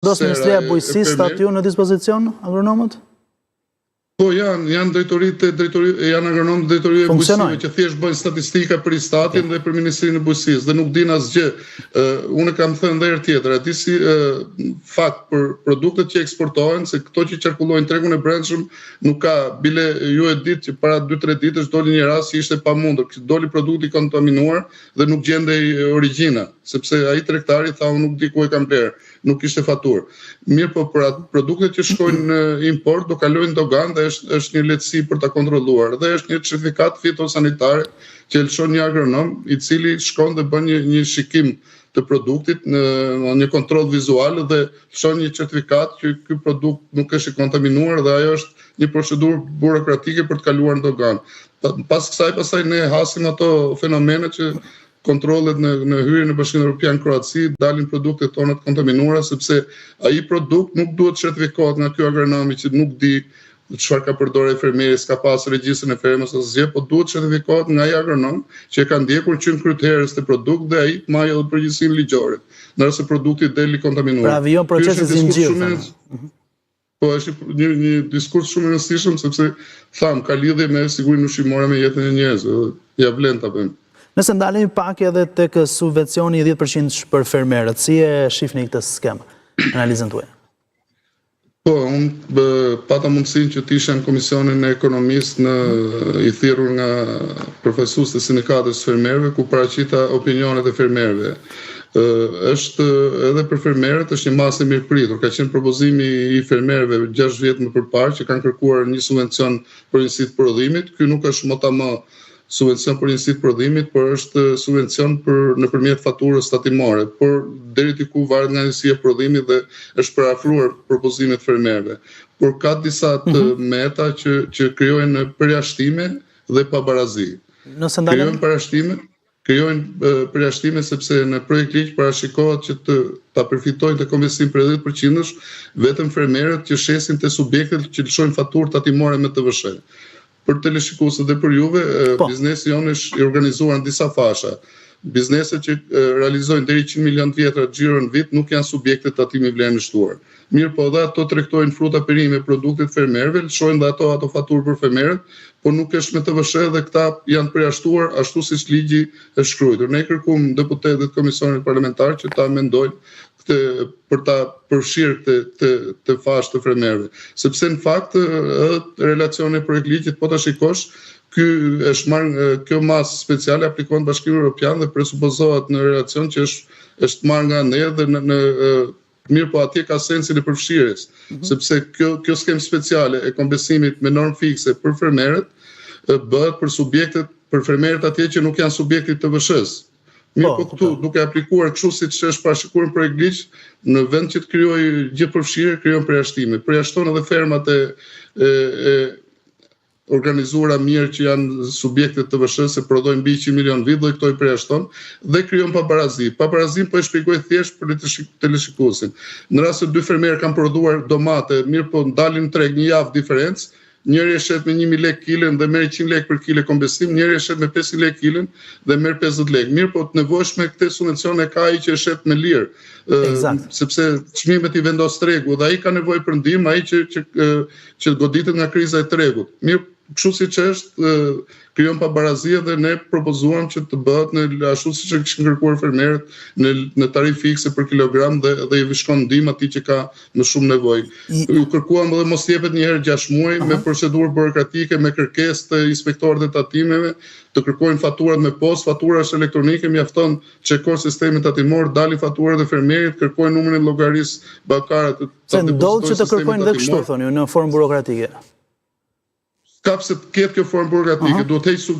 Vendos Ministria e Bujqësisë thatë ju në dispozicion agronomët? Po janë, janë drejtoritë drejtori, janë agronomët drejtorive e bujqësive që thjesht bëjnë statistika për ISTAT-in dhe për Ministrinë e Bujqësisë dhe nuk dinë asgjë. Uh, unë kam thënë dhe herë tjetër, e di si uh, fakt për produktet që eksportohen, se këto që qarkullojnë tregun e brendshëm nuk ka, bile ju e ditë që para 2-3 ditësh doli një rast që ishte pamundur, që doli produkti i kontaminuar dhe nuk gjendej origjina, sepse ai tregtari tha unë nuk di ku e kam blerë. nuk kishte faturë. Mirëpo për ato produktet që shkojnë në import do kalojnë doganë dhe është është një lehtësi për ta kontrolluar dhe është një certifikatë fitosanitare që e lëshon një agronom i cili shkon dhe bën një një shikim të produktit në një kontroll vizual dhe lëshon një certifikatë që ky produkt nuk është i kontaminuar dhe ajo është një procedurë burokratike për të kaluar në doganë. Pas kësaj pastaj ne hasim ato fenomene që kontrollet në në hyrje në Bashkimin Evropian Kroaci dalin produktet tona të kontaminuara sepse ai produkt nuk duhet të certifikohet nga ky agronomi që nuk di çfarë ka përdorur fermeri, s'ka pas regjistrin e fermës asgjë, po duhet të certifikohet nga ai agronom që e ka ndjekur që në krye të herës këtë produkt dhe ai të marrë edhe përgjegjësinë ligjore, në rast se produkti del i kontaminuar. Pra vijon procesi zinxhir. Po është një një diskurs shumë i rëndësishëm sepse thamë ka lidhje me sigurinë ushqimore me jetën e njerëzve dhe ia vlen ta bëjmë. Nëse ndalemi pak edhe tek subvencioni i 10% për fermerët, si e shihni këtë skemë, analizën tuaj? Po, unë pata mundësinë që të isha në Komisionin e Ekonomisë në i thirrur nga përfaqësuesit e sindikatës së fermerëve ku paraqita opinionet e fermerëve. Është edhe për fermerët është një masë e mirëpritur. Ka qenë propozimi i fermerëve 6 vjet më përparë që kanë kërkuar një subvencion për njësi të prodhimit. Ky nuk është më ta më subvencion për njësi të prodhimit, por është subvencion për nëpërmjet faturës tatimore, por deri diku varet nga njësia e prodhimit dhe është përafruar propozimet fermerëve. Por ka disa të mhm. meta që që krijojnë përjashtime dhe pabarazi. Nëse ndalemi krijojnë përjashtime, krijojnë përjashtime sepse në projektligj parashikohet që të ta përfitojnë këtë kompensim prej 10% vetëm fermerët që shesin te subjektet që lëshojnë faturë tatimore me TVSH. Për teleshikuesit dhe për juve, po. biznesi jonë është i organizuar në disa fasha. Bizneset që realizojnë deri 100 milion të vjetra xhiro në vit nuk janë subjekte të tatimit vlerën e shtuar. Mirëpo edhe ato tregtojnë fruta, perime, produkte të fermerëve, lëshojnë dhe ato ato faturë për fermerët, por nuk është me TVSH dhe këta janë përjashtuar ashtu siç ligji është shkruajtur. Ne kërkuam deputetët e komisionit parlamentar që ta mendojnë këtë për ta përfshirë këtë këtë këtë fashë të fermerëve, sepse në fakt edhe relacioni i projektligjit po ta shikosh ky është marrë kjo masë speciale aplikohet në Bashkimin Evropian dhe presupozohet në relacion që është është marrë nga ne dhe në, në Mirëpo atje ka sensin e përfshirjes, mm -hmm. sepse kjo kjo skemë speciale e kompensimit me normë fikse për fermerët bëhet për subjektet për fermerët atje që nuk janë subjekt i TVSH-së. Mirëpo po, këtu po. duke aplikuar kështu siç është parashikuar në projektligj, në vend që të krijojë gjithëpërfshirje, krijon përjashtime. Përjashton edhe fermat e e, e organizuara mirë që janë subjekte të TVSH se prodhojnë mbi 100 milion vit dhe këto i përjashton dhe krijon pabarazi. Pabarazinë po e shpjegoj thjesht për teleshikuesin. Në rast se dy fermerë kanë prodhuar domate, mirëpo dalin në treg një javë diferencë, njëri e shet me 1000 lekë kilen dhe merr 100 lekë për kile kompensim, njëri e shet me 500 lekë kilen dhe merr 50 lekë. Mirëpo të nevojshme këtë subvencion e ka ai që e shet më lirë, sepse çmimet i vendos tregu dhe ai ka nevojë për ndihmë, ai që që që goditet nga kriza e tregut. Mirë, kështu siç është, krijon pabarazi dhe ne propozuam që të bëhet në ashtu siç e kishin kërkuar fermerët në në tarifë fikse për kilogram dhe dhe i shkon ndihmë atij që ka më shumë nevojë. Ju kërkuam edhe mos jepet një herë 6 muaj me procedurë burokratike, me kërkesë të inspektorëve të tatimeve, të kërkojnë faturat me postë, fatura është elektronike, mjafton të çekosh sistemin tatimor, dalin faturat e fermerit, kërkojnë numrin e llogarisë bankare të Se ndodh që të kërkojnë dhe kështu, thoni, në formë burokratike. S'ka pse të ketë kjo formë burokratike, duhet heq